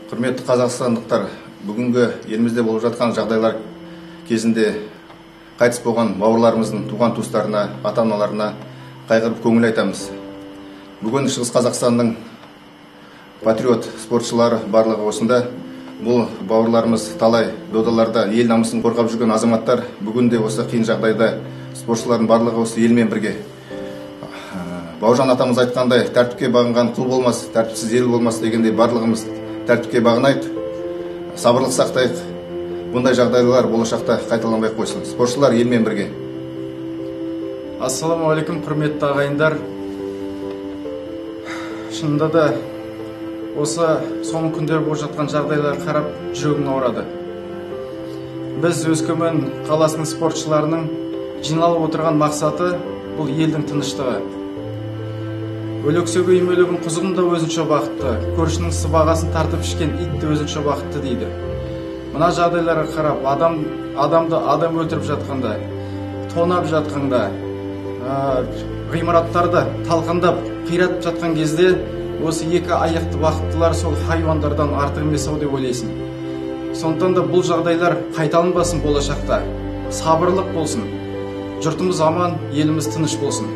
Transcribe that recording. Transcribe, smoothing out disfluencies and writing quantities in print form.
Құрметті қазақстандықтар, бүгінгі елімізде болып жатқан жағдайлар кезінде қайтыс болған бауырларымыздың туған туыстарына, ата-аналарына қайғырып көңіл айтамыз. Бүгін Шығыс Қазақстанның патриот спортшылары барлығы осында. Бұл бауырларымыз талай додаларда ел намысын қорғап жүрген азаматтар. Бүгін де осы қиын жағдайда спортшылардың барлығы осы елмен бірге. Бауыржан атамыз айтқандай, тәртіпке бағынған құл болмас, тәртіпсіз ел болмас дегендей, барлығымыз тәртіпке бағынайық, сабырлық сақтайық. Бұндай жағдайлар болашақта қайталанбай қойсын. Спортшылар елмен бірге. Ассалаумағалейкум, құрметті ағайындар. Шынында да осы соңғы күндер болып жатқан жағдайларға қарап жүрегім ауырады. Біз Өскемен қаласының спортшыларының жиналып отырған мақсаты бұл елдің тыныштығы. Өлексеге үймелеген құзғын да өзінше бақытты, көршінің сыбағасын тартып ішкен ит те өзінше бақытты дейді. Мына жағдайларға қарап, адамды адам өлтіріп жатқанда, тонап жатқанда, ғимараттарды талқандап, қиратып жатқан кезде осы екі аяқты бақыттылар сол хайуандардан артық емес ау деп ойлайсың. Сондықтан да бұл жағдайлар қайталанбасын болашақта. Сабырлық болсын. Жұртымыз аман, еліміз тыныш болсын.